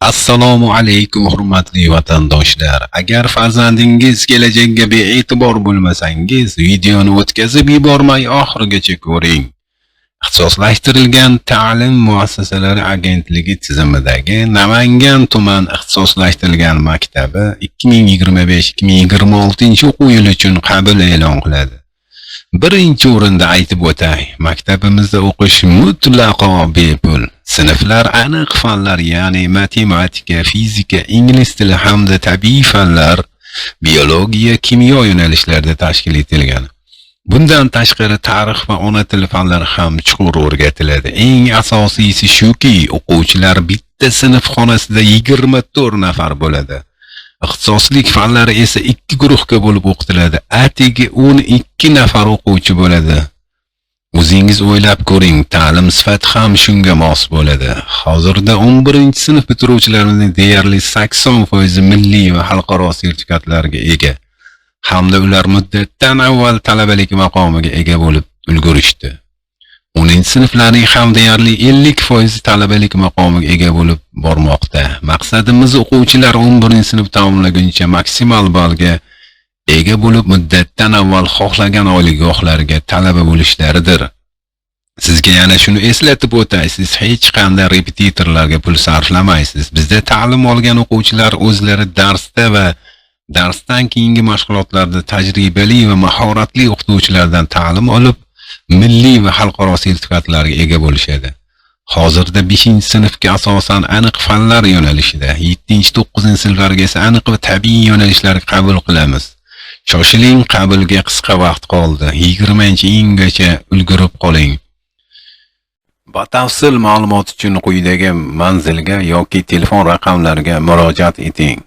Assalomu alaykum, hurmatli vatandoshlar. Agar farzandingiz kelajagiga bee'tibor bo'lmasangiz, videoni o'tkazib yubormay oxirigacha ko'ring. Ixtisoslashtirilgan ta'lim muassasalari agentligi tizimidagi Namangan tuman ixtisoslashtirilgan maktabi 2025-2026 o'quv yili uchun qabul e'lon qiladi. Birinchi o'rinda aytib o'tay, maktabimizda o'qish mutlaqo bepul. Sinflar aniq fanlar, ya'ni matematika, fizika, ingliz tili hamda tabiiy fanlar, biologiya, kimyo yo'nalishlarida tashkil etilgan. Bundan tashqari tarix va ona tili fanlari ham chuqur o'rgatiladi. Eng asosiysi shuki, o'quvchilar bitta sinf xonasida 24 nafar bo'ladi. Ixtisoslik fanlari esa ikki guruhga bo'lib o'qitiladi. Atigi 12 nafar o'quvchi bo'ladi. O'zingiz o'ylab ko'ring, ta'lim sifati ham shunga mos bo'ladi. Hozirda 11-sinf bitiruvchilarimizning deyarli 80% milliy va xalqaro sertifikatlarga ega. Hamda ular muddatdan avval talabalik maqomiga ega bo'lib ulgurishdi. 10-sinflarning ham deyarli 50% talabalik maqomiga ega bo'lib bormoqda. Maqsadimiz o'quvchilar 11-sinf tamomlaguncha maksimal ballga ega bo'lib, muddatdan avval xohlagan oliygohlarga talaba bo'lishlaridir. Sizga yana shuni eslatib o'tay, siz hech qanday repetitorlarga pul sarflamaysiz. Bizda ta'lim olgan o'quvchilar o'zlari darsda va darsdan keyingi mashg'ulotlarda tajribali va mahoratli o'qituvchilardan ta'lim olib, milliy va xalqaro sertifikatlarga ega bo'lishadi. Hozirda 5-sinfga asosan aniq fanlar yo'nalishida, 7-9-sinflarga esa aniq va tabiiy yo'nalishlarga qabul qilamiz. Shoshiling, qabulga qisqa vaqt qoldi. 20-iyungacha ulgurib qoling. Batafsil ma'lumot uchun quyidagi manzilga yoki telefon raqamlariga murojaat eting.